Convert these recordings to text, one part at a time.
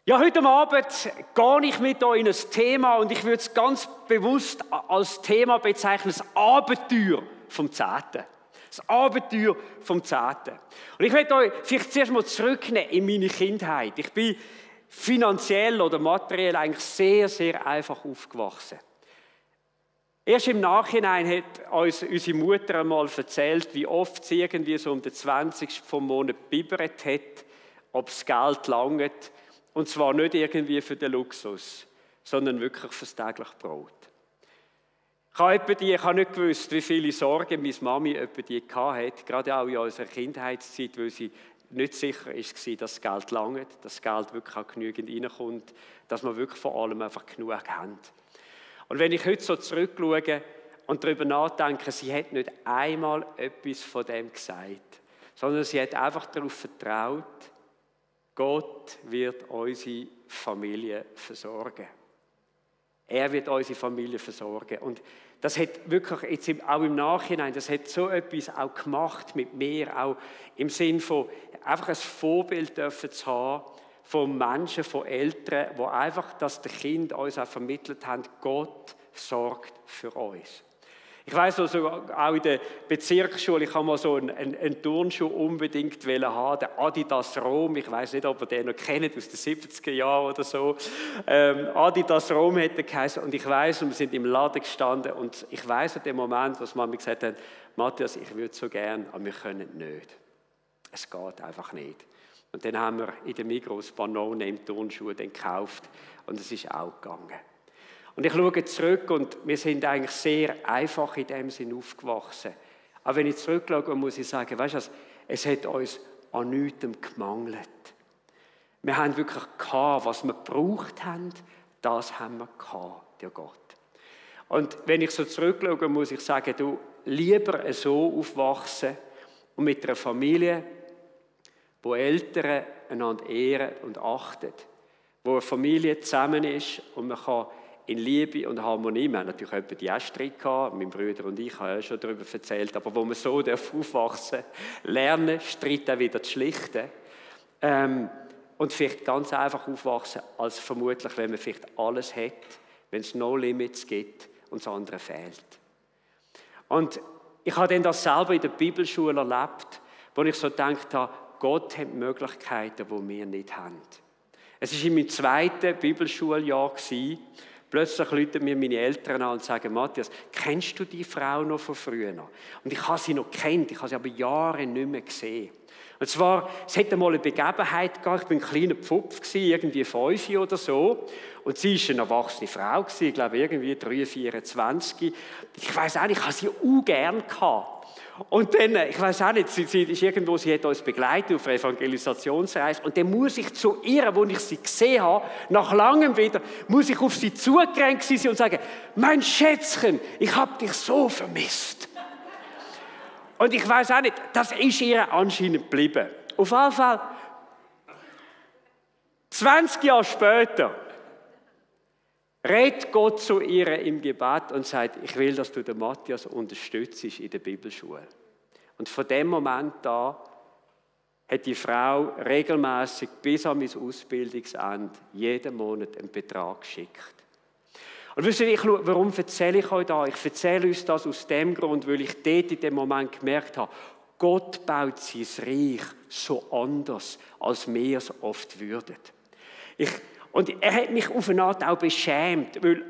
Ja, heute Abend gehe ich mit euch in ein Thema und ich würde es ganz bewusst als Thema bezeichnen, das Abenteuer vom Zehnten. Das Abenteuer vom Zehnten. Und ich möchte euch vielleicht zuerst mal zurücknehmen in meine Kindheit. Ich bin finanziell oder materiell eigentlich sehr, sehr einfach aufgewachsen. Erst im Nachhinein hat uns unsere Mutter einmal erzählt, wie oft sie irgendwie so um den 20. vom Monat bibbert hat, ob das Geld langt. Und zwar nicht irgendwie für den Luxus, sondern wirklich für das tägliche Brot. Ich habe nicht gewusst, wie viele Sorgen meine Mami hatte, gerade auch in unserer Kindheitszeit, weil sie nicht sicher war, dass das Geld langt, dass das Geld wirklich auch genügend reinkommt, dass wir wirklich vor allem einfach genug haben. Und wenn ich heute so zurückschaue und darüber nachdenke, sie hat nicht einmal etwas von dem gesagt, sondern sie hat einfach darauf vertraut, Gott wird unsere Familie versorgen. Er wird unsere Familie versorgen. Und das hat wirklich, jetzt auch im Nachhinein, das hat so etwas auch gemacht mit mir, auch im Sinn von einfach ein Vorbild dürfen zu haben von Menschen, von Eltern, die einfach das den Kindern uns auch vermittelt haben, Gott sorgt für uns. Ich weiss also, auch in der Bezirksschule, ich habe mal so einen Turnschuh unbedingt haben, den Adidas Rom. Ich weiss nicht, ob ihr den noch kennt, aus den 70er Jahren oder so. Adidas Rom hat er geheißen. Und ich weiss, wir sind im Laden gestanden und ich weiss an dem Moment, was Mami gesagt hat, Matthias, ich würde so gern, aber wir können nicht. Es geht einfach nicht. Und dann haben wir in der Migros Banone im Turnschuh gekauft und es ist auch gegangen. Und ich schaue zurück und wir sind eigentlich sehr einfach in dem Sinn aufgewachsen. Aber wenn ich zurückschaue, muss ich sagen, weißt du, es hat uns an nichts gemangelt. Wir haben wirklich gehabt, was wir gebraucht haben, das haben wir gehabt, der Gott. Und wenn ich so zurückschaue, muss ich sagen, du lieber so aufwachsen und mit einer Familie, wo Eltern einander ehren und achten, wo eine Familie zusammen ist und man kann in Liebe und Harmonie. Wir haben natürlich etwa die Streit gehabt, mein Bruder und ich haben ja schon darüber erzählt, aber wo man so aufwachsen lernen, Streit auch wieder zu schlichten und vielleicht ganz einfach aufwachsen, als vermutlich, wenn man vielleicht alles hat, wenn es No Limits gibt und das andere fehlt. Und ich habe dann das selber in der Bibelschule erlebt, wo ich so gedacht habe, Gott hat Möglichkeiten, die wir nicht haben. Es war in meinem zweiten Bibelschuljahr. Plötzlich rufen mir meine Eltern an und sagen, Matthias, kennst du die Frau noch von früher? Und ich habe sie noch gekannt, ich habe sie aber Jahre nicht mehr gesehen. Und zwar, es hatte mal eine Begebenheit gegeben, ich war ein kleiner Pfupf, irgendwie 5 oder so. Und sie war eine erwachsene Frau, ich glaube irgendwie 23, 24. Ich weiss auch nicht, ich habe sie auch gern gehabt. Und dann, ich weiss auch nicht, sie ist irgendwo, sie hat uns begleitet auf einer Evangelisationsreise. Und dann muss ich zu ihr, wo ich sie gesehen habe, nach langem wieder, muss ich auf sie zugerannt sein und sagen, mein Schätzchen, ich habe dich so vermisst. Und ich weiss auch nicht, das ist ihr anscheinend geblieben. Auf jeden Fall, 20 Jahre später, redet Gott zu ihr im Gebet und sagt, ich will, dass du den Matthias unterstützt in der Bibelschule. Und von dem Moment an hat die Frau regelmäßig bis an mein Ausbildungsende jeden Monat einen Betrag geschickt. Und wisst ihr, warum erzähle ich euch das? Ich erzähle uns das aus dem Grund, weil ich dort in dem Moment gemerkt habe, Gott baut sein Reich so anders, als wir es oft würden. Und er hat mich auf eine Art auch beschämt, weil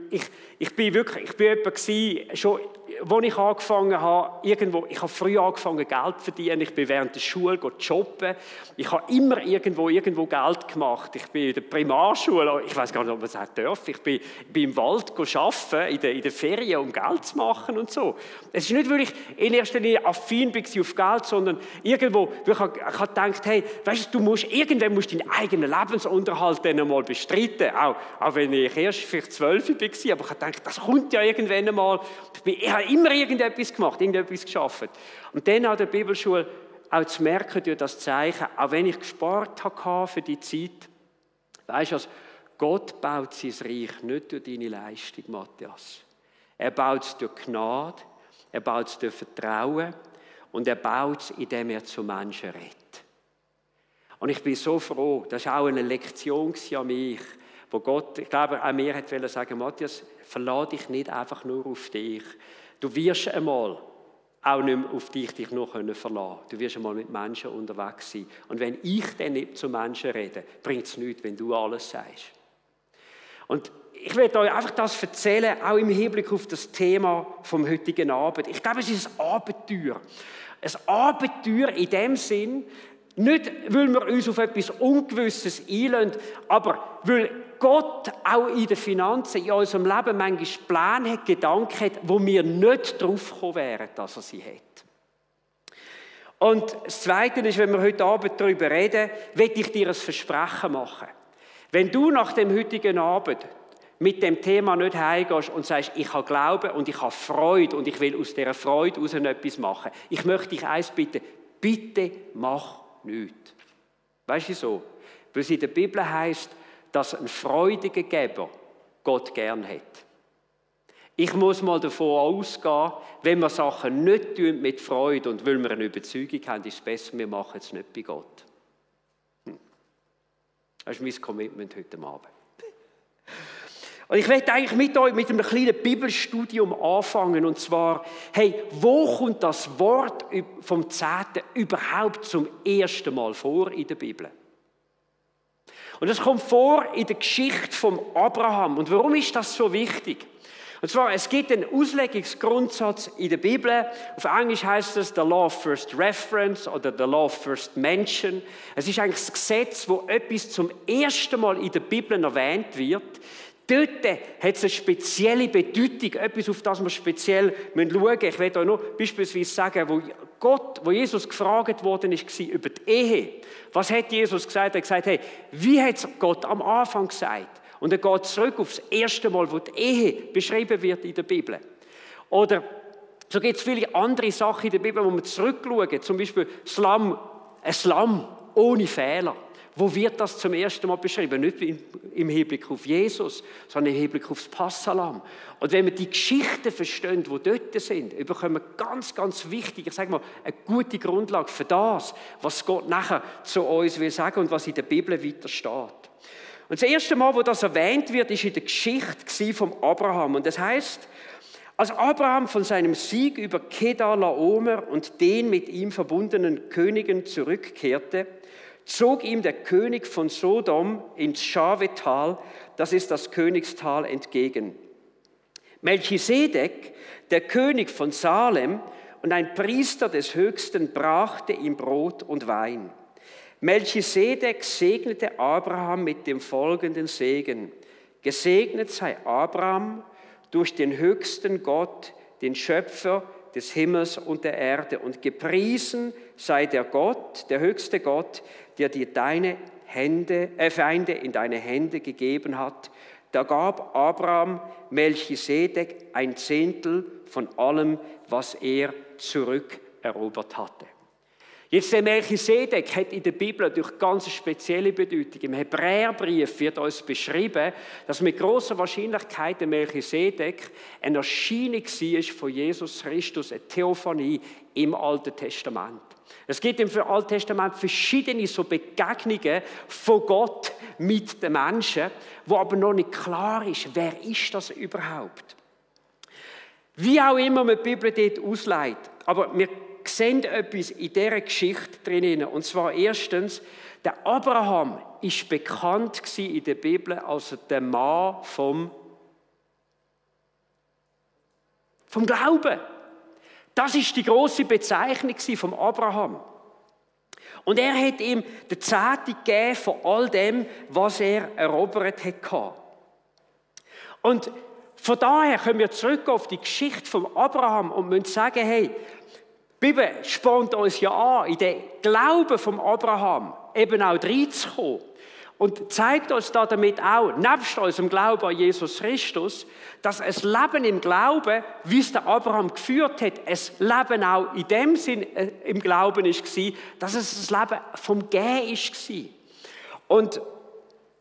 ich bin jemand gewesen, schon als ich angefangen habe, ich habe früh angefangen Geld zu verdienen, ich bin während der Schule jobben, ich habe immer irgendwo Geld gemacht, ich bin in der Primarschule, ich weiß gar nicht, ob man es auch darf, ich bin im Wald arbeiten, in den Ferien, um Geld zu machen und so. Es ist nicht, weil ich in erster Linie affin war auf Geld, sondern irgendwo, weil ich habe gedacht, hey, weißt du, irgendwann musst du deinen eigenen Lebensunterhalt dann einmal bestreiten, auch wenn ich erst vielleicht 12 war, aber ich habe gedacht, das kommt ja irgendwann einmal. Ich habe immer irgendetwas gemacht, irgendetwas geschafft. Und dann an der Bibelschule auch zu merken, durch das Zeichen, auch wenn ich gespart habe für die Zeit, weisst du, Gott baut sein Reich nicht durch deine Leistung, Matthias. Er baut es durch Gnade, er baut es durch Vertrauen und er baut es, indem er zu Menschen redet. Und ich bin so froh, das war auch eine Lektion an mich, wo Gott, ich glaube, auch mir hat sagen, Matthias, verlass dich nicht einfach nur auf dich. Du wirst einmal auch nicht mehr auf dich nur verlassen können. Du wirst einmal mit Menschen unterwegs sein. Und wenn ich dann nicht zu Menschen rede, bringt es nichts, wenn du alles sagst. Und ich werde euch einfach das erzählen, auch im Hinblick auf das Thema vom heutigen Abend. Ich glaube, es ist ein Abenteuer. Ein Abenteuer in dem Sinn, nicht, weil wir uns auf etwas Ungewisses einlassen, aber weil Gott auch in den Finanzen, in unserem Leben manchmal Pläne hat, Gedanken hat, wo wir nicht drauf gekommen wären, dass er sie hat. Und das Zweite ist, wenn wir heute Abend darüber reden, will ich dir ein Versprechen machen. Wenn du nach dem heutigen Abend mit dem Thema nicht heimgehst und sagst, ich habe Glauben und ich habe Freude und ich will aus dieser Freude heraus etwas machen, ich möchte dich eins bitten, bitte mach nichts. Weißt du wieso? Weil es in der Bibel heisst, dass ein freudiger Geber Gott gern hat. Ich muss mal davon ausgehen, wenn wir Sachen nicht tun mit Freude und weil wir eine Überzeugung haben, ist es besser, wir machen es nicht bei Gott. Das ist mein Commitment heute Abend. Und ich möchte eigentlich mit euch mit einem kleinen Bibelstudium anfangen. Und zwar, hey, wo kommt das Wort vom 10. überhaupt zum ersten Mal vor in der Bibel? Und es kommt vor in der Geschichte von Abraham. Und warum ist das so wichtig? Und zwar, es gibt einen Auslegungsgrundsatz in der Bibel. Auf Englisch heißt es the Law of First Reference oder the Law of First Mention. Es ist eigentlich das Gesetz, wo etwas zum ersten Mal in der Bibel erwähnt wird. Dort hat es eine spezielle Bedeutung, etwas, auf das wir speziell schauen müssen. Ich werde euch noch beispielsweise sagen, wo Jesus gefragt worden ist, über die Ehe. Was hat Jesus gesagt? Er hat gesagt, hey, wie hat es Gott am Anfang gesagt? Und er geht zurück auf das erste Mal, wo die Ehe beschrieben wird in der Bibel. Oder so gibt es viele andere Sachen in der Bibel, wo wir zurückschauen. Zum Beispiel ein Lamm ohne Fehler. Wo wird das zum ersten Mal beschrieben? Nicht im Hinblick auf Jesus, sondern im Hinblick auf das Passalam. Und wenn wir die Geschichten verstehen, die dort sind, bekommen wir ganz, ganz wichtig, ich sage mal, eine gute Grundlage für das, was Gott nachher zu uns will sagen und was in der Bibel weiter steht. Und das erste Mal, wo das erwähnt wird, ist in der Geschichte von Abraham. Und das heißt, als Abraham von seinem Sieg über Kedar-Laomer und den mit ihm verbundenen Königen zurückkehrte, zog ihm der König von Sodom ins Schawetal, das ist das Königstal, entgegen. Melchisedek, der König von Salem und ein Priester des Höchsten, brachte ihm Brot und Wein. Melchisedek segnete Abraham mit dem folgenden Segen: Gesegnet sei Abraham durch den höchsten Gott, den Schöpfer des Himmels und der Erde, und gepriesen sei der Gott, der höchste Gott, der dir deine Feinde in deine Hände gegeben hat. Da gab Abraham Melchisedek ein Zehntel von allem, was er zurückerobert hatte. Jetzt der Melchisedek hat in der Bibel durch ganz spezielle Bedeutung. Im Hebräerbrief wird uns beschrieben, dass mit großer Wahrscheinlichkeit der Melchisedek eine Erscheinung war von Jesus Christus, eine Theophanie im Alten Testament. Es gibt im Alten Testament verschiedene so Begegnungen von Gott mit den Menschen, wo aber noch nicht klar ist, wer ist das überhaupt? Wie auch immer man die Bibel dort auslegt, aber wir sehen etwas in dieser Geschichte drin. Und zwar erstens, der Abraham ist bekannt in der Bibel als der Mann vom Glauben. Das ist die grosse Bezeichnung von Abraham. Und er hat ihm den Zehnten gegeben von all dem, was er erobert hatte. Und von daher können wir zurück auf die Geschichte von Abraham und müssen sagen, hey, die Bibel spornt uns ja an, in den Glauben von Abraham eben auch reinzukommen. Und zeigt uns damit auch, nebst unserem Glauben an Jesus Christus, dass ein Leben im Glauben, wie es der Abraham geführt hat, ein Leben auch in dem Sinn im Glauben war, dass es ein Leben vom Gehen war. Und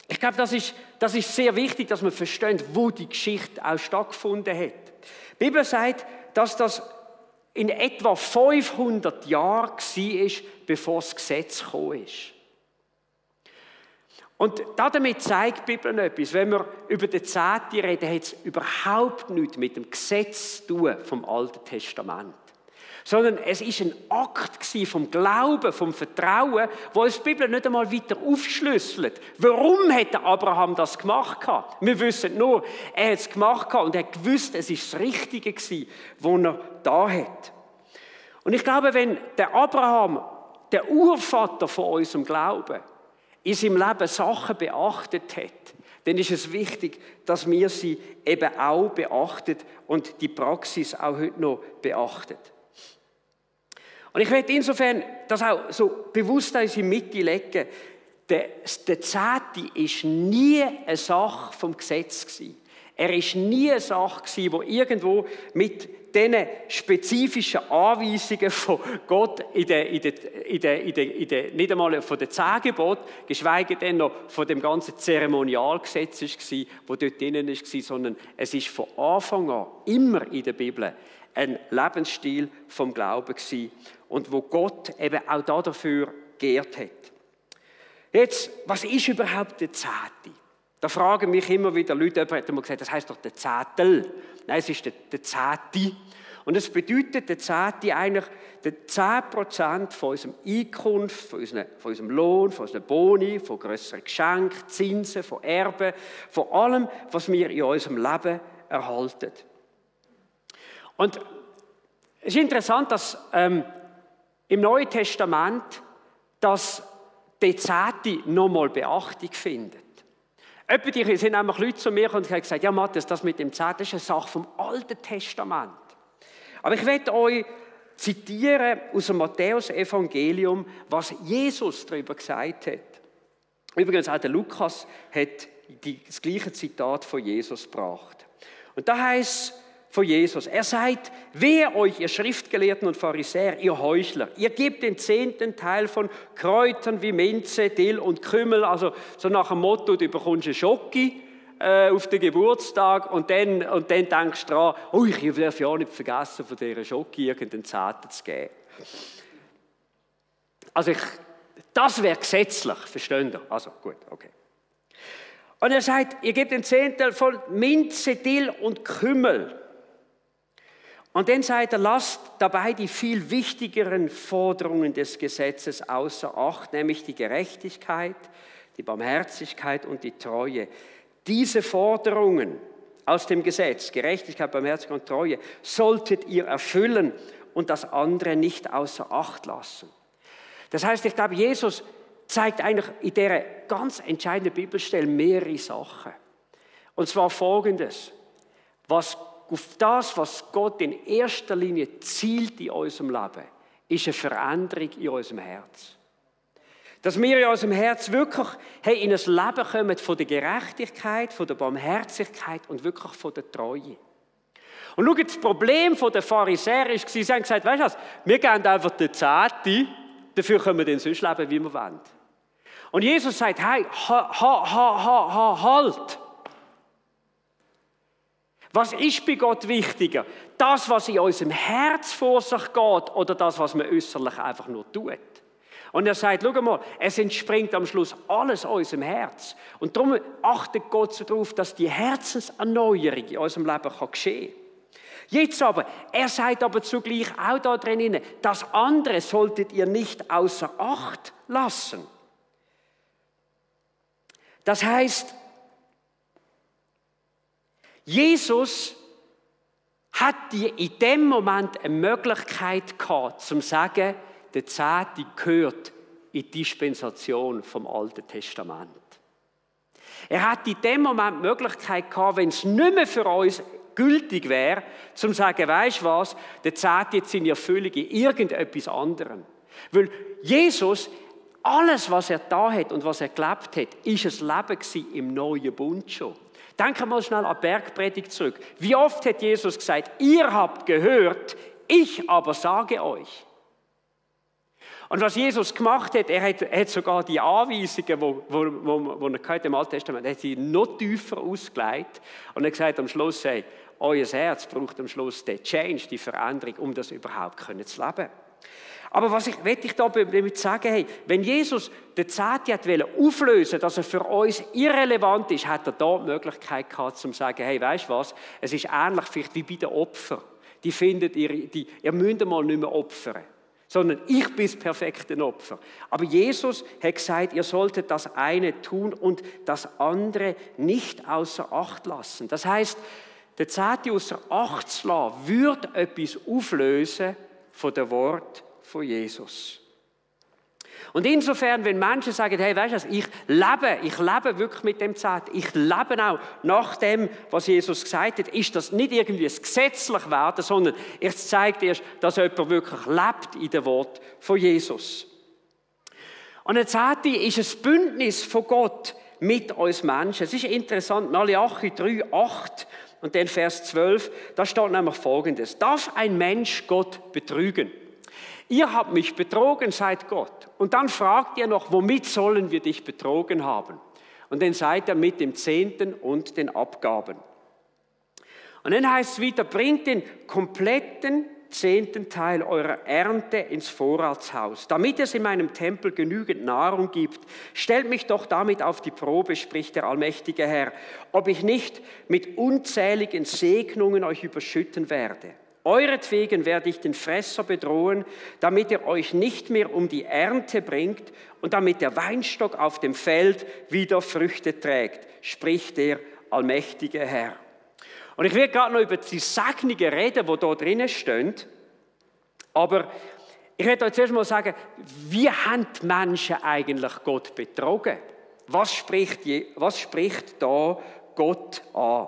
ich glaube, das ist sehr wichtig, dass man versteht, wo die Geschichte auch stattgefunden hat. Die Bibel sagt, dass das in etwa 500 Jahren war, bevor das Gesetz gekommen ist. Und damit zeigt die Bibel etwas. Wenn wir über den Zehnten reden, hat es überhaupt nichts mit dem Gesetz zu tun vom Alten Testament. Sondern es ist ein Akt vom Glauben, vom Vertrauen, wo uns die Bibel nicht einmal weiter aufschlüsselt. Warum hat Abraham das gemacht? Wir wissen nur, er hat es gemacht und er hat gewusst, es ist das Richtige gewesen, was er da hat. Und ich glaube, wenn der Abraham, der Urvater von unserem Glauben, in seinem Leben Sachen beachtet hat, dann ist es wichtig, dass wir sie eben auch beachten und die Praxis auch heute noch beachten. Und ich möchte insofern das auch so bewusst in unsere Mitte legen. Der Zehnte war nie eine Sache vom Gesetz gewesen. Er war nie eine Sache gewesen, die irgendwo mit diesen spezifischen Anweisungen von Gott nicht einmal von den 10 Geboten, geschweige denn noch von dem ganzen Zeremonialgesetz war, das dort drin war, sondern es ist von Anfang an immer in der Bibel ein Lebensstil vom Glauben gewesen und wo Gott eben auch dafür geehrt hat. Jetzt, was ist überhaupt der Zehnte? Da fragen mich immer wieder Leute, jemand hat einmal gesagt, das heisst doch der Zehntel. Nein, es ist der Zehnte. Und es bedeutet der Zehnte eigentlich 10% von unserem Einkunft, von unserem Lohn, von unseren Boni, von grösseren Geschenken, Zinsen, von Erben, von allem, was wir in unserem Leben erhalten. Und es ist interessant, dass im Neuen Testament dass der Zehnte nochmal Beachtung findet. Etwa sind nämlich Leute zu mir und haben gesagt, ja Matthias, das mit dem Zehnten ist eine Sache vom Alten Testament. Aber ich werde euch zitieren aus dem Matthäus-Evangelium, was Jesus darüber gesagt hat. Übrigens auch der Lukas hat das gleiche Zitat von Jesus gebracht. Und da heißt von Jesus, er sagt, wehe euch, ihr Schriftgelehrten und Pharisäer, ihr Heuchler, ihr gebt den 10. Teil von Kräutern wie Minze, Dill und Kümmel, also so nach dem Motto, du bekommst einen Schoki auf den Geburtstag und dann denkst du dran, oh, ich darf ja nicht vergessen, von dieser Schoki irgendeinen Zehnten zu geben. Also das wäre gesetzlich, versteht ihr? Also gut, okay. Und er sagt, ihr gebt den 10. Teil von Minze, Dill und Kümmel. Und dann sagt er, lasst dabei die viel wichtigeren Forderungen des Gesetzes außer Acht, nämlich die Gerechtigkeit, die Barmherzigkeit und die Treue. Diese Forderungen aus dem Gesetz, Gerechtigkeit, Barmherzigkeit und Treue, solltet ihr erfüllen und das andere nicht außer Acht lassen. Das heißt, ich glaube, Jesus zeigt eigentlich in dieser ganz entscheidenden Bibelstelle mehrere Sachen. Und zwar Folgendes, auf das, was Gott in erster Linie zielt in unserem Leben, ist eine Veränderung in unserem Herz. Dass wir in unserem Herz wirklich in ein Leben kommen von der Gerechtigkeit, von der Barmherzigkeit und wirklich von der Treue. Und schaut, das Problem der Pharisäer war, sie haben gesagt, weißt du was, wir geben einfach den Zehnten, dafür können wir dann sonst leben, wie wir wollen. Und Jesus sagt, hey, halt! Was ist bei Gott wichtiger? Das, was in unserem Herz vor sich geht oder das, was man äußerlich einfach nur tut? Und er sagt, schau mal, es entspringt am Schluss alles unserem Herz. Und darum achtet Gott so darauf, dass die Herzenserneuerung in unserem Leben geschehen kann. Jetzt aber, er sagt aber zugleich auch da drin, das andere solltet ihr nicht außer Acht lassen. Das heißt, Jesus hat in dem Moment eine Möglichkeit gehabt, zum zu sagen, der Zehnte gehört in die Dispensation vom Alten Testament. Er hat in dem Moment die Möglichkeit gehabt, wenn es nicht mehr für uns gültig wäre, zum zu sagen, weisst du was, der Zehnte jetzt in Erfüllung in irgendetwas anderem. Weil Jesus, alles, was er da hat und was er gelebt hat, ist ein Leben im neuen Bund schon. Denken wir mal schnell an die Bergpredigt zurück. Wie oft hat Jesus gesagt, ihr habt gehört, ich aber sage euch. Und was Jesus gemacht hat, er hat sogar die Anweisungen, die er im Alten Testament hat, sie noch tiefer ausgelegt. Und er hat gesagt am Schluss, hey, euer Herz braucht am Schluss den Change, die Veränderung, um das überhaupt zu leben. Aber was ich damit sagen, hey, wenn Jesus den Zehnten auflösen wollte, dass er für uns irrelevant ist, hat er da die Möglichkeit gehabt, zu sagen, hey, weißt du was, es ist ähnlich vielleicht wie bei den Opfern. Die findet ihr müsst mal nicht mehr opfern, sondern ich bin das perfekte Opfer. Aber Jesus hat gesagt, ihr solltet das eine tun und das andere nicht außer Acht lassen. Das heisst, der Zehnte außer Acht zu lassen, würde etwas auflösen von dem Wort von Jesus. Und insofern, wenn Menschen sagen, hey, weißt du, ich lebe wirklich mit dem Zehnten, ich lebe auch nach dem, was Jesus gesagt hat, ist das nicht irgendwie ein gesetzlich werden, sondern es zeigt erst, dass jemand wirklich lebt in dem Wort von Jesus. Und der Zehnte ist ein Bündnis von Gott mit uns Menschen. Es ist interessant, Malachi 3,8 und dann Vers 12, da steht nämlich Folgendes: Darf ein Mensch Gott betrügen? Ihr habt mich betrogen, sagt Gott. Und dann fragt ihr noch, womit sollen wir dich betrogen haben? Und dann sagt er, mit dem Zehnten und den Abgaben. Und dann heißt es wieder, bringt den kompletten 10. Teil eurer Ernte ins Vorratshaus, damit es in meinem Tempel genügend Nahrung gibt. Stellt mich doch damit auf die Probe, spricht der allmächtige Herr, ob ich nicht mit unzähligen Segnungen euch überschütten werde. Euretwegen werde ich den Fresser bedrohen, damit er euch nicht mehr um die Ernte bringt und damit der Weinstock auf dem Feld wieder Früchte trägt, spricht der allmächtige Herr. Und ich will gerade noch über die Segnungen reden, die da drinnen stehen. Aber ich werde euch zuerst mal sagen, wie haben die Menschen eigentlich Gott betrogen? Was spricht da Gott an?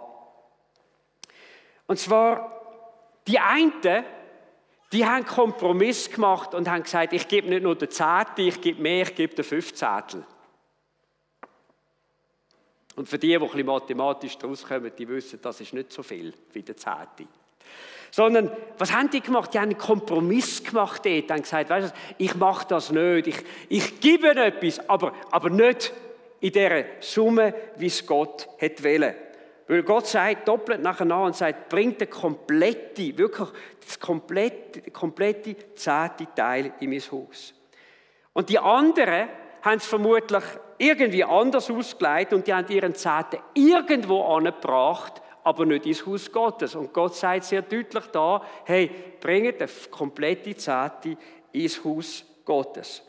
Und zwar, die einen, die haben einen Kompromiss gemacht und haben gesagt, ich gebe nicht nur den Zehnten, ich gebe mehr, ich gebe den 15. Und für die ein bisschen mathematisch rauskommen, die wissen, das ist nicht so viel wie der 10. Sondern, was haben die gemacht? Die haben einen Kompromiss gemacht dort, haben gesagt, weißt du, ich mache das nicht, ich gebe etwas, aber nicht in dieser Summe, wie es Gott hätte wollen. Weil Gott sagt doppelt nacheinander und sagt, bringt den kompletten, wirklich das komplette 10. Teil in mein Haus. Und die anderen haben es vermutlich irgendwie anders ausgelegt und die haben ihren 10. irgendwo angebracht, aber nicht ins Haus Gottes. Und Gott sagt sehr deutlich da, hey, bringt den kompletten 10. ins Haus Gottes.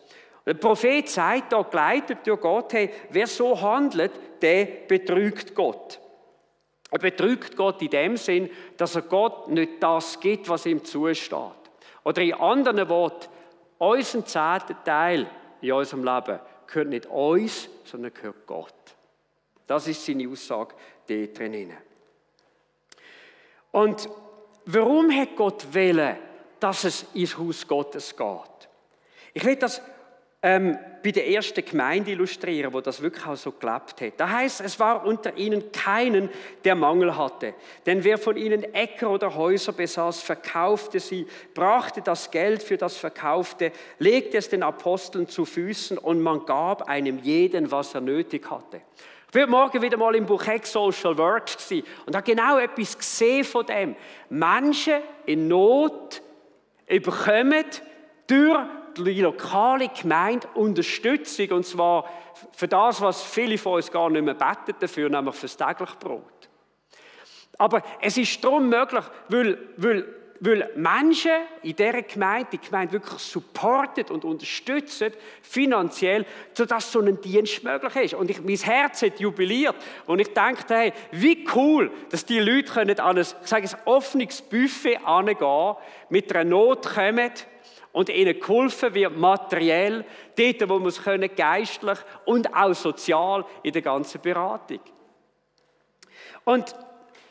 Der Prophet sagt da, geleitet durch Gott, hey, wer so handelt, der betrügt Gott. Er betrügt Gott in dem Sinn, dass er Gott nicht das gibt, was ihm zusteht. Oder in anderen Worten, unser 10. Teil in unserem Leben gehört nicht uns, sondern gehört Gott. Das ist seine Aussage dort drin. Und warum hat Gott wollen, dass es ins Haus Gottes geht? Ich will das bei der ersten Gemeinde illustrieren, wo das wirklich auch so gelebt hat. Da heißt, es war unter ihnen keinen, der Mangel hatte. Denn wer von ihnen Äcker oder Häuser besaß, verkaufte sie, brachte das Geld für das Verkaufte, legte es den Aposteln zu Füßen und man gab einem jeden, was er nötig hatte. Ich war morgen wieder mal im Bucheck Social Works und habe genau etwas gesehen von dem. Menschen in Not bekommen durch die lokale Gemeinde Unterstützung, und zwar für das, was viele von uns gar nicht mehr beten dafür, nämlich für das tägliche Brot. Aber es ist darum möglich, weil Menschen in dieser Gemeinde, die Gemeinde wirklich supportet und unterstützen, finanziell, sodass so ein Dienst möglich ist. Und mein Herz hat jubiliert und ich dachte, hey, wie cool, dass die Leute an ein offenes Buffet herangehen, mit einer Not kommen, und ihnen geholfen wird, materiell, dort, wo wir es können, geistlich und auch sozial in der ganzen Beratung. Und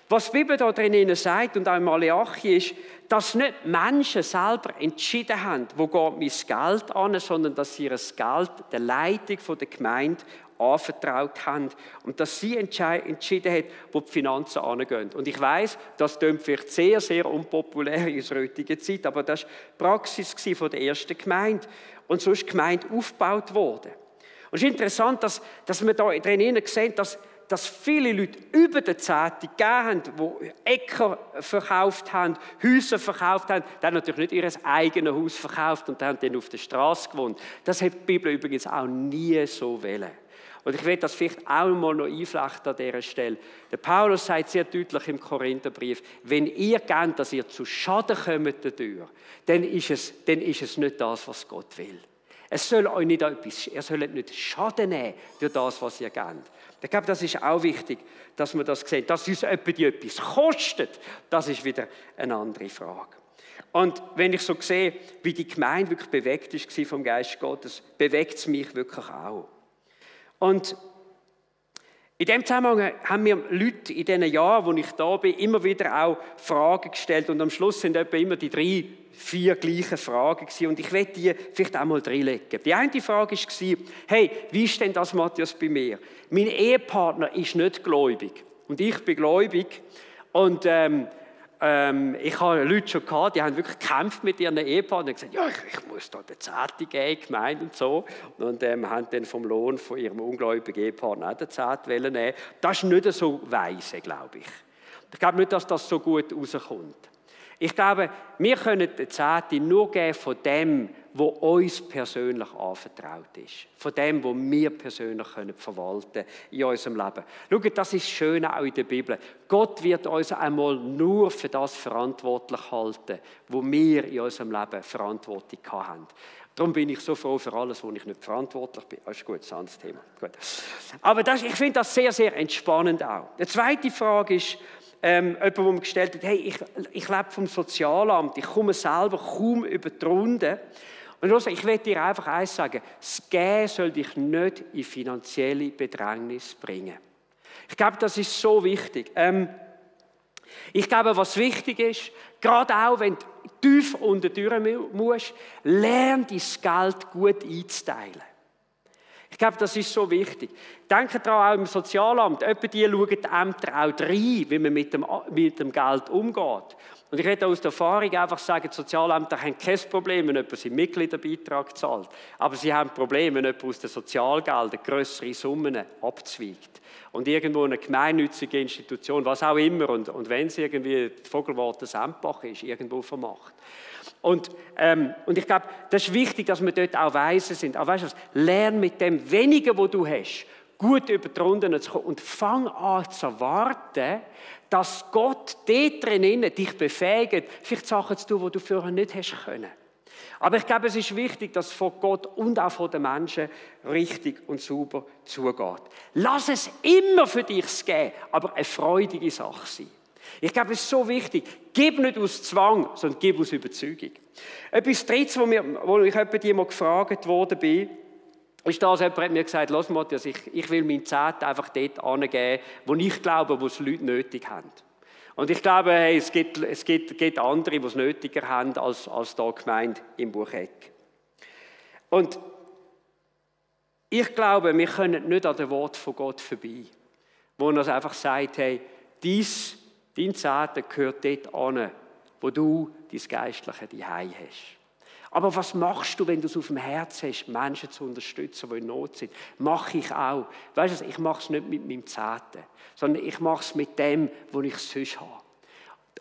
was die Bibel da drin sagt und auch in Malachi ist, dass nicht Menschen selber entschieden haben, wo geht mein Geld an, sondern dass sie ihr Geld der Leitung der Gemeinde anvertraut haben und dass sie entschieden hat, wo die Finanzen angehen. Und ich weiss, das klingt vielleicht sehr, sehr unpopulär in unserer heutigen Zeit, aber das war die Praxis von der ersten Gemeinde. Und so ist die Gemeinde aufgebaut worden. Und es ist interessant, dass wir da drinnen sehen, dass dass viele Leute über den Zehnten gegeben haben, die Äcker verkauft haben, Häuser verkauft haben, dann natürlich nicht ihr eigenes Haus verkauft und haben dann auf der Straße gewohnt. Das hat die Bibel übrigens auch nie so wollen. Und ich will das vielleicht auch mal noch einflechten an dieser Stelle. Der Paulus sagt sehr deutlich im Korintherbrief, wenn ihr wollt, dass ihr zu Schaden kommt dadurch, dann ist es nicht das, was Gott will. Er soll nicht Schaden nehmen durch das, was ihr gebt. Ich glaube, das ist auch wichtig, dass man das sieht. Dass uns etwas kostet, das ist wieder eine andere Frage. Und wenn ich so sehe, wie die Gemeinde wirklich bewegt war vom Geist Gottes, bewegt es mich wirklich auch. Und in dem Zusammenhang haben mir Leute in diesen Jahren, wo ich da bin, immer wieder auch Fragen gestellt. Und am Schluss sind etwa immer die 3-4 gleichen Fragen gewesen. Und ich werde die vielleicht auch mal reinlegen. Die eine Frage war, hey, wie ist denn das, Matthias, bei mir? Mein Ehepartner ist nicht gläubig. Und ich bin gläubig. Und ich habe Leute schon gehabt, die haben wirklich gekämpft mit ihren Ehepartnern und gesagt, ja, ich muss da den Zehnten geben, Gemeinde und so. Und haben dann vom Lohn von ihrem ungläubigen Ehepartner auch den Zehnten nehmen. Das ist nicht so weise, glaube ich. Ich glaube nicht, dass das so gut rauskommt. Ich glaube, wir können den Zehnten nur geben von dem, was uns persönlich anvertraut ist. Von dem, was wir persönlich verwalten können in unserem Leben. Schaut, das ist schön auch in der Bibel. Gott wird uns einmal nur für das verantwortlich halten, wo wir in unserem Leben Verantwortung haben. Darum bin ich so froh für alles, wo ich nicht verantwortlich bin. Das ist gut, das ist ein anderes Thema. Gut. Aber ich finde das sehr, sehr entspannend auch. Die zweite Frage ist, jemand, der mir gestellt hat, hey, ich lebe vom Sozialamt, ich komme selber kaum über die Runde. Und ich will dir einfach eins sagen, das Geben soll dich nicht in finanzielle Bedrängnis bringen. Ich glaube, das ist so wichtig. Ich glaube, was wichtig ist, gerade auch, wenn du tief unter die Tür musst, lern dein Geld gut einzuteilen. Ich glaube, das ist so wichtig. Denke daran, auch im Sozialamt, etwa die schauen die Ämter auch rein, wie man mit dem Geld umgeht. Und ich werde aus der Erfahrung einfach sagen, die Sozialämter haben kein Problem, wenn jemand seinen Mitgliederbeitrag zahlt. Aber sie haben Probleme, wenn jemand aus den Sozialgeldern grössere Summen abzweigt. Und irgendwo eine gemeinnützige Institution, was auch immer, und wenn es irgendwie die Vogelwarte Sempach ist, irgendwo vermacht. Und ich glaube, das ist wichtig, dass wir dort auch weise sind. Aber weißt du was? Lern mit dem Wenigen, was du hast, gut über die Runden zu kommen und fang an zu erwarten, dass Gott dort drinnen dich befähigt, vielleicht Sachen zu tun, die du vorher nicht hast können. Aber ich glaube, es ist wichtig, dass es von Gott und auch von den Menschen richtig und sauber zugeht. Lass es immer für dich gehen, aber eine freudige Sache sein. Ich glaube, es ist so wichtig. Gib nicht aus Zwang, sondern gib aus Überzeugung. Etwas Drittes, wo ich jemand mal gefragt worden bin, ist das, jemand hat mir gesagt, lass Matthias, ich will meinen Zehnten einfach dort angeben, wo ich glaube, wo es Leute nötig haben. Und ich glaube, hey, es gibt andere, die es nötiger haben, als da Gemeinde im Bucheck. Und ich glaube, wir können nicht an dem Wort von Gott vorbei, wo er einfach sagt, hey, dein Zehnten gehört dort an, wo du dein geistliche Zuhause hast. Aber was machst du, wenn du es auf dem Herzen hast, Menschen zu unterstützen, die in Not sind? Mache ich auch. Weißt du, ich mache es nicht mit meinem Zehnten, sondern ich mache es mit dem, was ich sonst habe.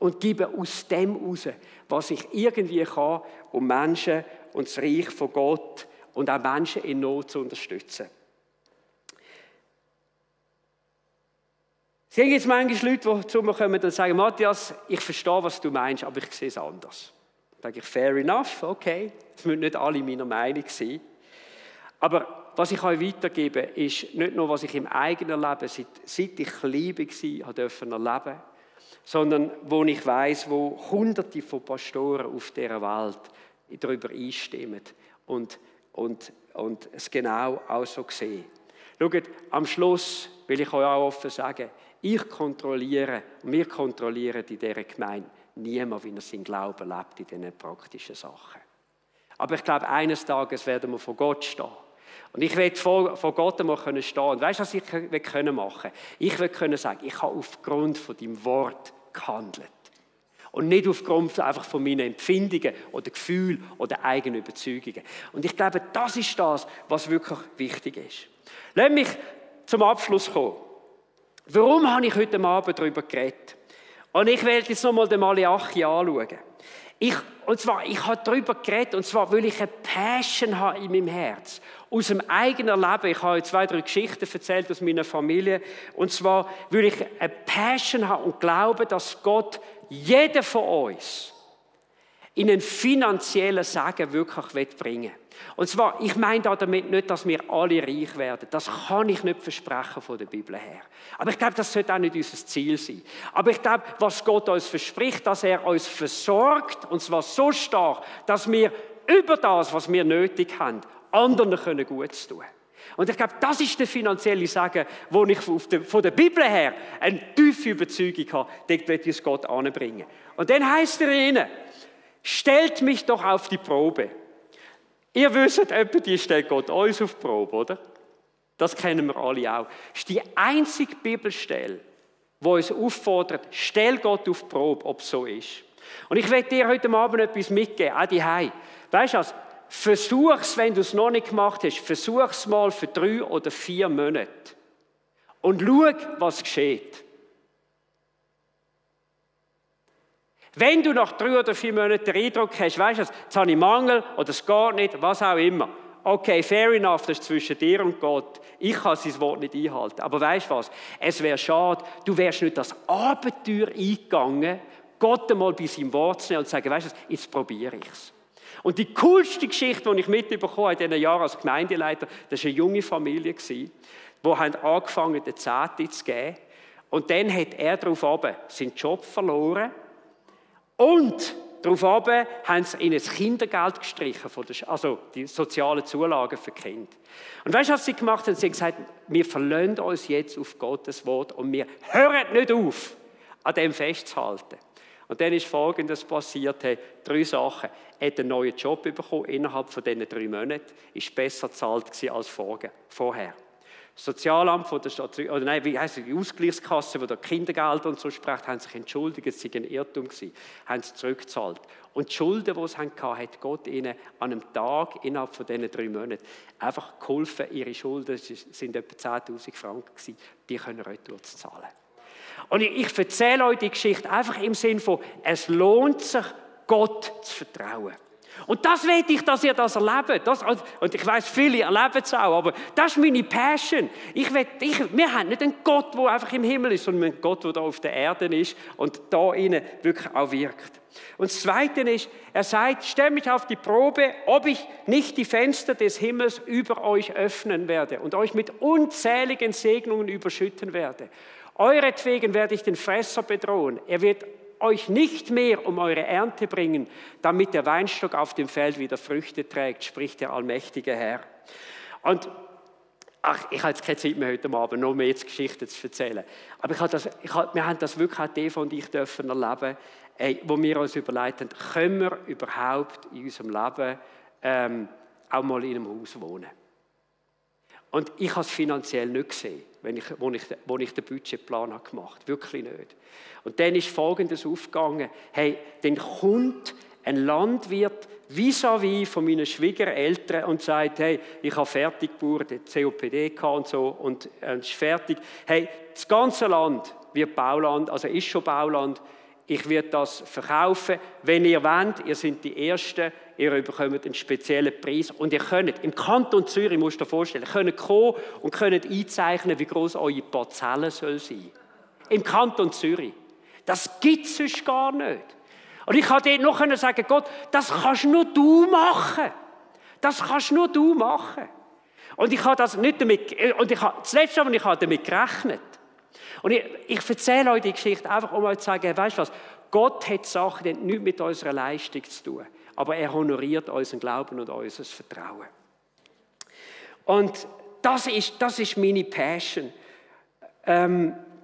Und gebe aus dem raus, was ich irgendwie kann, um Menschen und das Reich von Gott und auch Menschen in Not zu unterstützen. Es gibt jetzt manchmal Leute, die zu mir kommen und sagen, Matthias, ich verstehe, was du meinst, aber ich sehe es anders. Da sage ich, fair enough, okay, es müssen nicht alle meiner Meinung sein. Aber was ich euch weitergebe, ist nicht nur, was ich im eigenen Leben, seit ich klein war, erleben durfte, sondern wo ich weiss, wo Hunderte von Pastoren auf dieser Welt darüber einstimmen und es genau auch so sehen. Schaut, am Schluss will ich euch auch offen sagen, wir kontrollieren in dieser Gemeinde niemand, wie er seinen Glauben lebt in diesen praktischen Sachen. Aber ich glaube, eines Tages werden wir vor Gott stehen. Und ich will vor Gott einmal stehen. Und weißt du, was ich machen will? Ich will sagen, ich habe aufgrund von deinem Wort gehandelt. Und nicht aufgrund einfach von meinen Empfindungen oder Gefühlen oder eigenen Überzeugungen. Und ich glaube, das ist das, was wirklich wichtig ist. Lass mich zum Abschluss kommen. Warum habe ich heute Abend darüber geredet? Und ich werde jetzt nochmal den Malachi anschauen. Ich habe darüber geredet, und zwar, weil ich eine Passion habe in meinem Herz. Aus dem eigenen Leben. Ich habe 2, 3 Geschichten erzählt aus meiner Familie. Und zwar, weil ich eine Passion habe und glaube, dass Gott jeden von uns in einen finanziellen Segen wirklich bringen will. Und zwar, ich meine damit nicht, dass wir alle reich werden. Das kann ich nicht versprechen von der Bibel her. Aber ich glaube, das sollte auch nicht unser Ziel sein. Aber ich glaube, was Gott uns verspricht, dass er uns versorgt, und zwar so stark, dass wir über das, was wir nötig haben, anderen können Gutes tun. Und ich glaube, das ist der finanzielle Segen, wo ich von der Bibel her eine tiefe Überzeugung habe, dort wird uns Gott anbringen. Und dann heisst er ihnen, stellt mich doch auf die Probe. Ihr wisst, die stellt Gott uns auf die Probe, oder? Das kennen wir alle auch. Das ist die einzige Bibelstelle, die uns auffordert, stell Gott auf die Probe, ob es so ist. Und ich werde dir heute Abend etwas mitgeben, auch daheim. Weißt du was? Versuch's, wenn du es noch nicht gemacht hast, versuch's mal für 3 oder 4 Monate. Und schau, was geschieht. Wenn du nach 3 oder 4 Monaten den Eindruck hast, weißt du, jetzt habe ich Mangel oder es geht nicht, was auch immer. Okay, fair enough, das ist zwischen dir und Gott. Ich kann sein Wort nicht einhalten. Aber weißt du was? Es wäre schade, du wärst nicht das Abenteuer eingegangen, Gott einmal bei seinem Wort zu nehmen und zu sagen, weißt du, jetzt probiere ich es. Und die coolste Geschichte, die ich mitbekommen habe in diesen Jahren als Gemeindeleiter, das war eine junge Familie, die angefangen haben, den Zehnten zu geben. Und dann hat er daraufhin seinen Job verloren. Und daraufhin haben sie in ein Kindergeld gestrichen, also die sozialen Zulagen für Kinder. Und weißt du, was sie gemacht haben? Sie haben gesagt, wir verlassen uns jetzt auf Gottes Wort und wir hören nicht auf, an dem festzuhalten. Und dann ist Folgendes passiert, 3 Sachen. Er hat einen neuen Job bekommen, innerhalb von diesen 3 Monaten, ist besser bezahlt als vorher. Das Sozialamt von der Stadt, oder nein, wie heisst die Ausgleichskasse, die da Kindergeld und so spricht, haben sich entschuldigt, es sei ein Irrtum gewesen, haben sie zurückgezahlt. Und die Schulden, die sie hatten, hat Gott ihnen an einem Tag, innerhalb von diesen 3 Monaten, einfach geholfen, ihre Schulden, das sind etwa 10'000 Franken gewesen, die können retour zahlen. Und ich erzähle euch die Geschichte einfach im Sinn von, es lohnt sich, Gott zu vertrauen. Und das will ich, dass ihr das erlebt. Und ich weiss, viele erleben es auch, aber das ist meine Passion. Wir haben nicht einen Gott, der einfach im Himmel ist, sondern einen Gott, der da auf der Erde ist und da innen wirklich auch wirkt. Und das Zweite ist, er sagt, stell mich auf die Probe, ob ich nicht die Fenster des Himmels über euch öffnen werde und euch mit unzähligen Segnungen überschütten werde. Euretwegen werde ich den Fresser bedrohen. Er wird euch nicht mehr um eure Ernte bringen, damit der Weinstock auf dem Feld wieder Früchte trägt, spricht der allmächtige Herr. Und ich habe jetzt keine Zeit mehr heute Abend, noch mehr Geschichten zu erzählen. Aber wir haben das wirklich auch Eva und ich dürfen erleben, wo wir uns überlegt haben, können wir überhaupt in unserem Leben auch mal in einem Haus wohnen? Und ich habe es finanziell nicht gesehen, wo ich den Budgetplan gemacht habe. Wirklich nicht. Und dann ist Folgendes aufgegangen. Hey, dann kommt ein Landwirt vis-à-vis von meinen Schwiegereltern und sagt, hey, ich habe fertig gebaut, COPD gehabt und so, und es ist fertig. Hey, das ganze Land wird Bauland, also ist schon Bauland. Ich werde das verkaufen. Wenn ihr wollt, ihr seid die Ersten, ihr bekommt einen speziellen Preis. Und ihr könnt, im Kanton Zürich, musst du dir vorstellen, könnt kommen und könnt einzeichnen, wie groß eure Parzelle soll sein. Im Kanton Zürich. Das gibt es sonst gar nicht. Und ich konnte dort noch sagen, Gott, das kannst nur du machen. Das kannst nur du machen. Und ich habe das nicht damit, das Letzte, aber ich habe damit gerechnet. Und ich erzähle euch die Geschichte einfach, um euch zu sagen, weißt du was, Gott hat Sachen, die nichts mit unserer Leistung zu tun. Aber er honoriert unseren Glauben und unser Vertrauen. Und das ist meine Passion.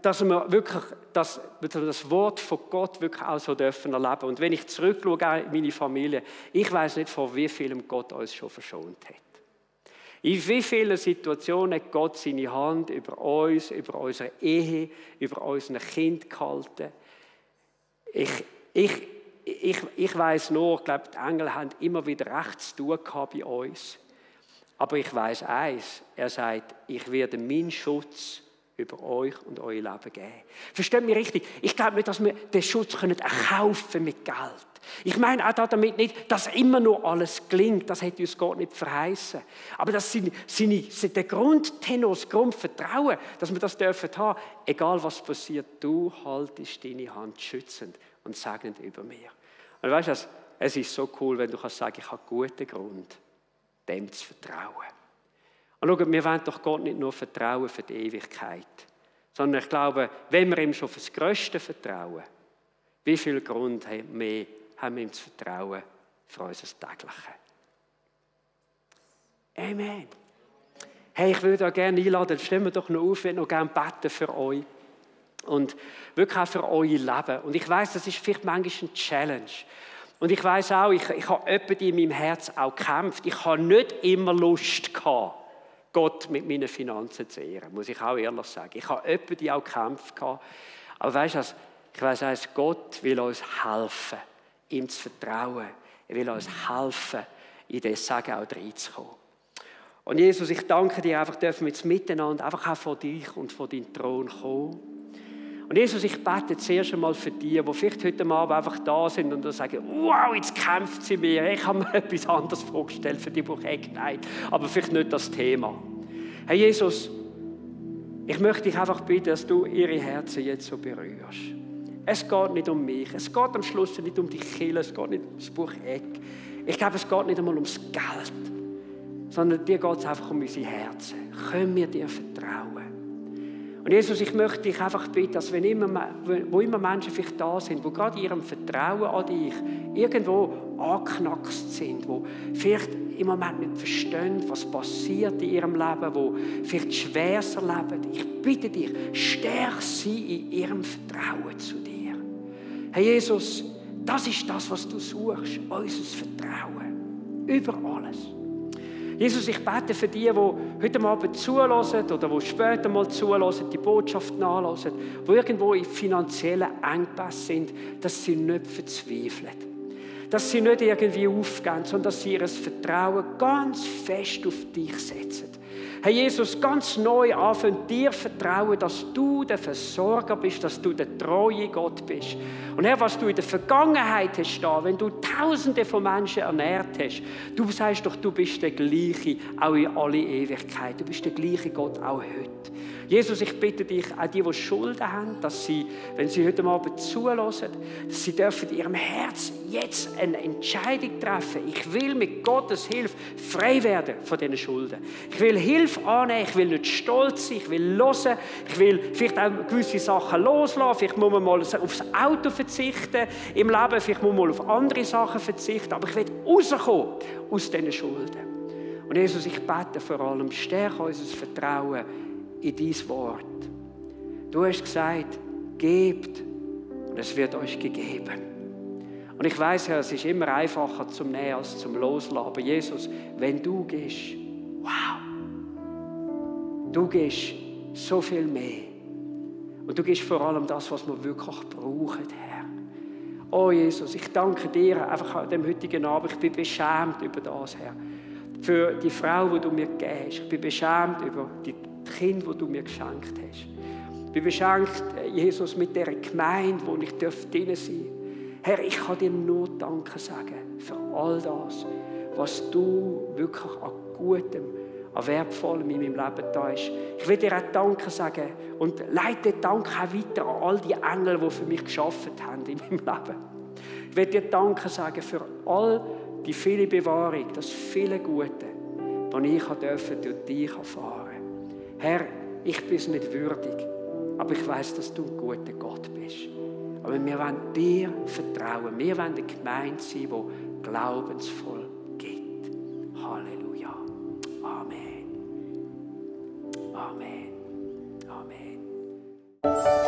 Dass wir wirklich das Wort von Gott wirklich auch so dürfen erleben. Und wenn ich zurückschaue in meine Familie, ich weiß nicht, vor wie vielem Gott uns schon verschont hat. In wie vielen Situationen hat Gott seine Hand über uns, über unsere Ehe, über unsere Kind gehalten. Ich weiss nur, ich glaube, die Engel haben immer wieder recht zu tun gehabt bei uns. Aber ich weiss eins, er sagt, ich werde meinen Schutz über euch und euer Leben geben. Versteht mich richtig? Ich glaube nicht, dass wir den Schutz erkaufen mit Geld. Ich meine auch damit nicht, dass immer nur alles gelingt. Das hätte uns Gott nicht verheißen. Aber das sind der Grundtenor, das Grundvertrauen, dass wir das dürfen haben. Egal was passiert, du haltest deine Hand schützend und segnend über mir. Und weißt du, es ist so cool, wenn du sagen kannst, ich habe guten Grund, dem zu vertrauen. Und schau, wir wollen doch Gott nicht nur vertrauen für die Ewigkeit, sondern ich glaube, wenn wir ihm schon fürs Größte vertrauen, wie viel Grund haben wir ihm zu vertrauen für unser Tägliche. Amen. Hey, ich würde euch gerne einladen, stehen wir doch noch auf, wenn noch gerne beten für euch. Und wirklich auch für euer Leben. Und ich weiss, das ist vielleicht manchmal eine Challenge. Und ich weiss auch, ich habe jemanden in meinem Herz auch gekämpft. Ich habe nicht immer Lust gehabt, Gott mit meinen Finanzen zu ehren, muss ich auch ehrlich sagen. Ich habe jemanden auch gekämpft gehabt. Aber weißt du, ich weiss, Gott will uns helfen, ihm zu vertrauen. Er will uns helfen, in das Sagen auch reinzukommen. Und Jesus, ich danke dir einfach, dürfen wir jetzt miteinander einfach auch vor dich und vor deinen Thron kommen. Und Jesus, ich bete zuerst einmal für die vielleicht heute Abend einfach da sind und sagen, wow, jetzt kämpft sie mir. Ich habe mir etwas anderes vorgestellt für die Buchheit, aber vielleicht nicht das Thema. Herr Jesus, ich möchte dich einfach bitten, dass du ihre Herzen jetzt so berührst. Es geht nicht um mich. Es geht am Schluss nicht um die Kirche, es geht nicht um das Bucheck. Ich glaube, es geht nicht einmal ums Geld, sondern dir geht es einfach um unsere Herzen. Können wir dir vertrauen? Und Jesus, ich möchte dich einfach bitten, dass wo immer Menschen vielleicht da sind, die gerade in ihrem Vertrauen an dich irgendwo angeknackst sind, die vielleicht im Moment nicht verstehen, was passiert in ihrem Leben, die vielleicht Schweres erleben. Ich bitte dich, stärk sie in ihrem Vertrauen zu dir. Herr Jesus, das ist das, was du suchst, unser Vertrauen. Über alles. Jesus, ich bete für die heute Abend zuhören oder die später mal zuhören, die Botschaft nachhören, die irgendwo in finanziellen Engpässen sind, dass sie nicht verzweifeln. Dass sie nicht irgendwie aufgeben, sondern dass sie ihr Vertrauen ganz fest auf dich setzen. Herr Jesus, ganz neu anfangen, dir vertrauen, dass du der Versorger bist, dass du der treue Gott bist. Und Herr, was du in der Vergangenheit hast, wenn du Tausende von Menschen ernährt hast, du sagst doch, du bist der Gleiche, auch in alle Ewigkeit. Du bist der gleiche Gott, auch heute. Jesus, ich bitte dich, auch die Schulden haben, dass sie, wenn sie heute Abend zuhören, dass sie dürfen in ihrem Herz jetzt eine Entscheidung treffen. Ich will mit Gottes Hilfe frei werden von diesen Schulden. Ich will Hilfe annehmen, ich will nicht stolz sein, ich will hören, ich will vielleicht auch gewisse Sachen loslassen, vielleicht muss man mal aufs Auto verzichten im Leben, vielleicht muss man mal auf andere Sachen verzichten, aber ich will rauskommen aus diesen Schulden. Und Jesus, ich bete vor allem, stärke unser Vertrauen in dein Wort. Du hast gesagt, gebt und es wird euch gegeben. Und ich weiss ja, es ist immer einfacher zum Nehmen als zum Loslassen. Aber Jesus, wenn du gehst, wow, du gehst so viel mehr. Und du gibst vor allem das, was wir wirklich brauchen, Herr. Oh Jesus, ich danke dir einfach an dem heutigen Abend. Ich bin beschämt über das, Herr. Für die Frau, die du mir gegeben hast. Ich bin beschämt über die Kind, das du mir geschenkt hast. Ich bin beschenkt, Jesus, mit dieser Gemeinde, wo ich drin sein darf. Herr, ich kann dir nur Danke sagen für all das, was du wirklich an Gutem, an Wertvollem in meinem Leben da hast. Ich will dir auch Danke sagen und leite Dank auch weiter an all die Engel, die für mich gearbeitet haben in meinem Leben. Ich will dir Danke sagen für all die viele Bewahrung, das viele Gute, das ich durch dich erfahren. Herr, ich bin es nicht würdig, aber ich weiß, dass du ein guter Gott bist. Aber wir wollen dir vertrauen. Wir wollen eine Gemeinde sein, die glaubensvoll geht. Halleluja. Amen. Amen. Amen.